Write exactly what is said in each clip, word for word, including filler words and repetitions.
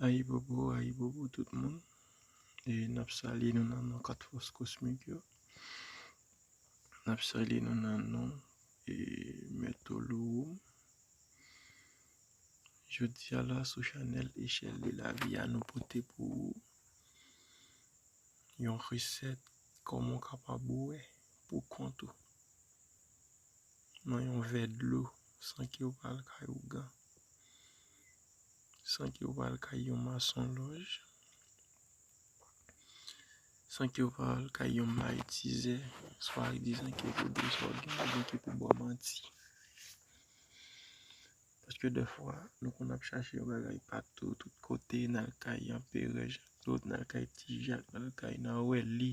Ayibobo, ayibobo tout moun. E n ap salye nou nan non kat fòs kosmik yo. N ap salye nou nan non e Mèt Olowoum. Jodi a la sou chanèl Echèl de Lavi a nou pote pou ou yon resèt kòman w kapab bwè pou kont ou nan yon vè dlo san ke w pa al kay ougan, san ke w pa al kay yon masonlòj, san ke w pa al kay yon mayitizè, swadizan ke pou di w sa w gen, oubyen ke pou ba w manti. Paske dèfwa, nou konn ap chache yon bagay patou, tout kote, n al kay Anperè Jean Claude, n al kay Ti Jak, n al kay Nawèli,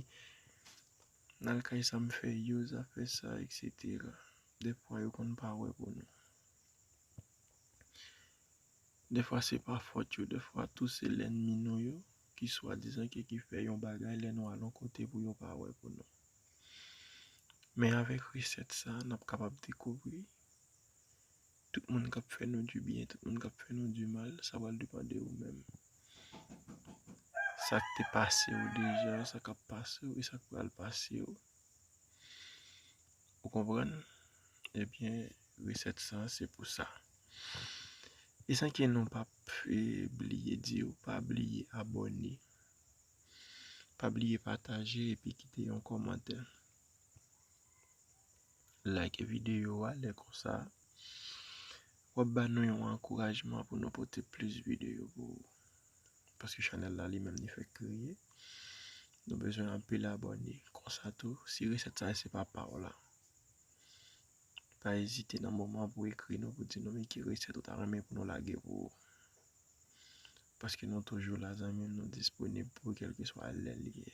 n al kay sa m fè yo, zafè sa, etsetera. Dèfwa, yo konn pa wè pou nou. Dèfwa, se pa fòt yo, dèfwa, tou se lènmi nou yo, ki swadizan ke ki fè yon bagay lè nou al yon kote pou yo pa wè pou nou. Men avèk resèt sa, n ap kapab dekouvri tout moun k ap fè nou dibyen, tout moun k ap fè nou dimal, sa pral depann de ou menm. Sa k te pase w deja, sa k ap pase w e sa k pral pase w. Ou konprann? Ebyen, resèt sa, se pou sa. E san ke nou p ap e, bliye di w, pa bliye abòne, pa bliye pataje epi kite yon kòmantè. Like videyo a, lè konsa, w ap ba nou yon ankourajman pou nou pote plis videyo pou ou. Paske chanèl la li menm li fèk kreye. Nou bezwen anpil abòne. Konsa tou, si resèt sa se pa pa w la, pa ezite nan moman pou ekri nou, pou di nou men ki resèt ou ta renmen pou nou lage pou ou. Paske nou toujou la, zanmi m, nou disponib pou kèlkeswa lè l ye.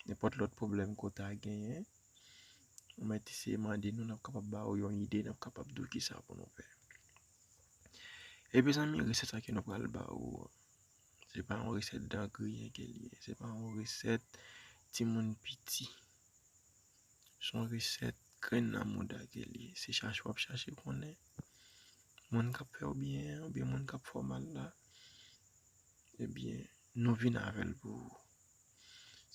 Nenpòt lòt pwoblèm ke w ta genyen, ou mèt eseye mande nou, n ap kapab ba ou yon ide, n ap kapab di w kisa pou nou fè. Epi zanmi, resèt sa ke nou pral ba ou, se pa yon resèt dan griyen ke l ye, se pa yon resèt timoun piti. Se yon resèt grenn nan mouda ke l ye. Se chache w ap chache konnen moun k ap fè w byen an, oubyen moun k ap fè w mal la, ebyen, nou vin avè l pou ou.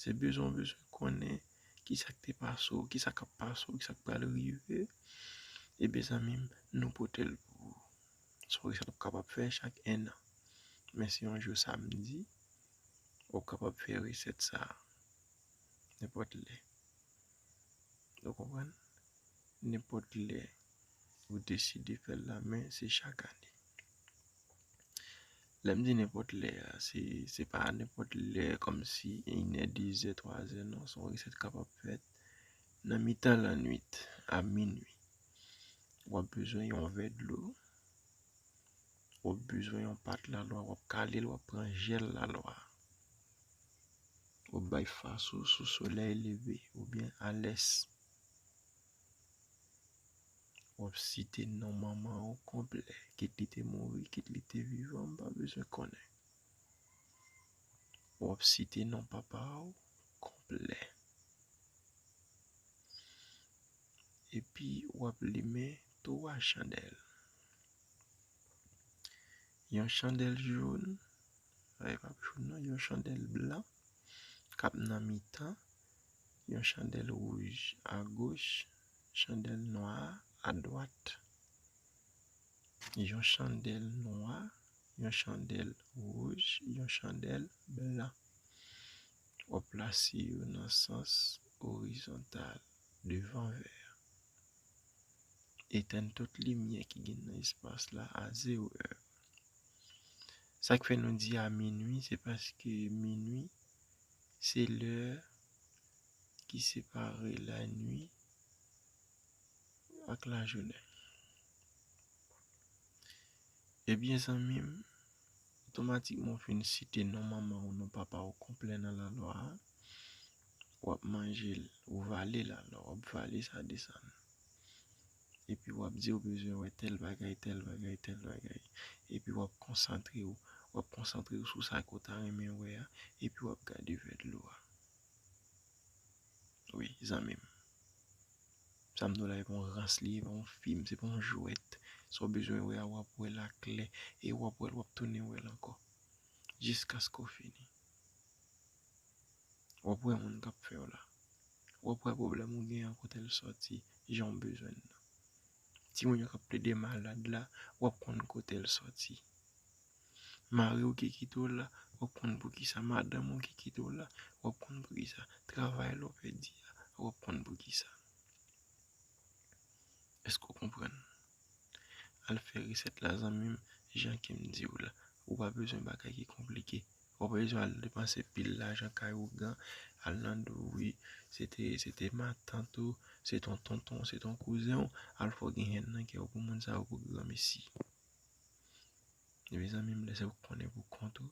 Se bezwen w bezwen konnen kisa k te pase w, kisa k ap pase w, kisa k pral rive. Ebyen, zanmi m, nou pote l pou ou. Se yon resèt w ap kapab fè chak enn an. Men si yon jou samdi, w ap kapab fè resèt sa a. Nenpòt lè. Ou konprann? Nenpòt lè ou deside fè l la, men se chak ane. Lè m di nenpòt lè a, se, se pa nenpòt lè kòmsi inè, dezè, twazè, non, se yon resèt kapab fèt nan mitan lannwit, a minwi. W ap bezwen yon vè dlo, w ap bezwen yon pat lalwa, w ap kale l, w ap pran jèl lalwa. W ap bay fas ou sou solèy leve oubyen a lès. W ap site non manman w konplè, kit li te mouri, kit li te vivan, m pa bezwen konnen. W ap site non papa w konplè. Epi w ap limen twa chandèl. Yon chandèl jòn, e pa jòn non, yon chandèl blan k ap nan mitan, yon chandèl wouj agoch, chandèl nwa a dwat. Yon chandèl nwa, yon chandèl wouj, yon chandèl blan. W ap plase yo nan sans orizontal, devan vè a. Etèn tout limyè ki gen nan espas la a zewo è. Sa k fè nou di a minwi, se paske minwi, se lè ki separe lanwit ak lajounen. Ebyen, zanmi m, otomatikman w fin site non manman w, non papa w konplè nan lalwa a, w ap manje l, ou vale lalwa, w ap vale sa desann. Epi w ap di w bezwen wè tèl bagay, tèl bagay, tèl bagay. Epi w ap konsantre w, w ap konsantre w sou sa ke w ta renmen wè a, epi w ap gade vè dlo a. Wi, zanmi m. Sa m di w la, e pa yon rans li ye, e pa yon fim, se pa yon jwèt. Sa w bezwen wè a, w ap wè l aklè, e w ap wè l, w ap tounen wè l ankò. jiskaske w fini. W ap wè moun k ap fè w la. W ap wè pwoblèm ou genyen an kote l sòti, jan w bezwen l nan. Timoun yo k ap plede malad la, w ap konn kote l sòti. Mari w ki kite w la, w ap konn poukisa. Madanm ou ki kite w la, w ap konn poukisa. Travay la w pèdi a, w ap konn poukisa. Èske w konprann? Al fè resèt la, zanmi m, jan ke m di w la. Ou pa bezwen bagay ki konplike. Ou pa bezwen al depanse pil lajan kay ougan, al nan do w, wi, se te, se te matant ou, se ton tonton, se ton kouzen w, al fè w gen hèn nan kè w pou moun sa yo, pou granmesi. Ebyen, zanmi m, lè se ou k konnen pou kont ou,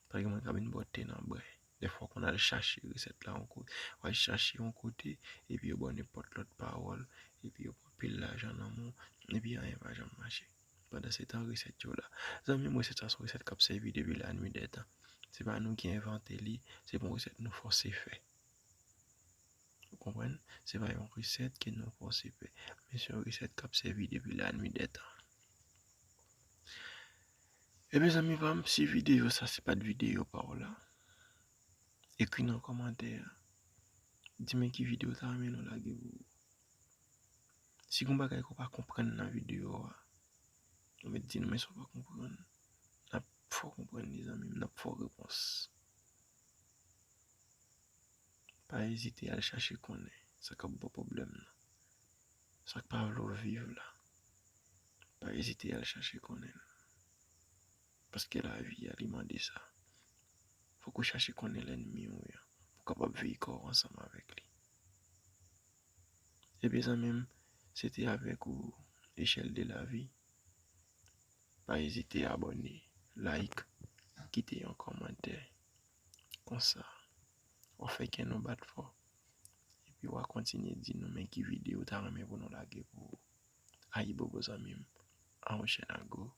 pa gen moun k ap vin ba w te nan bren. Dèfwa, w konn al chache resèt la yon kote. W al chache yon kote, epi yo ba w nenpòt lòt pawòl, epi yo pran pil lajan nan men w, epi anyen pa janm mache. Pandan se tan, resèt yo la. Zanmi m, resèt sa se yon resèt k ap sèvi depi lannuit dè tan. Se pa nou ki envante li, se pa yon resèt nou fòse fè. Ou konprann? Se pa yon resèt ke nou fòse fè, men se yon resèt k ap sèvi depi lannuit dè tan. Ebyen, zanmi pa m, si videyo sa se pa t videyo pa w la, ekri nan kòmantè a. Di m ki videyo w ta renmen nou lage pou ou. Si gen bagay ke w pa konprann nan videyo a, ou mèt di nou, men sa w pa konprann, n ap fè w konprann li, zanmi m, n ap fè w repons. Pa ezite al chache konnen sa k ap ba w pwoblèm nan. Sa k pa vle w viv la, pa ezite al chache konnen l. Paske lavi a, li mande sa. Fòk ou chache konnen lènmi w yo, pou w kapab veye kò w ansanm avèk li. Ebyen, zanmi m, se te avèk ou, Echèl de Lavi. Pa ezite abòne, like, kite yon kòmantè. Konsa, w ap fè kè nou bat fò. Epi w a kontinye di nou men ki videyo w ta renmen pou nou lage pou ou. Ayibobo, zanmi m. A yon chèn ago.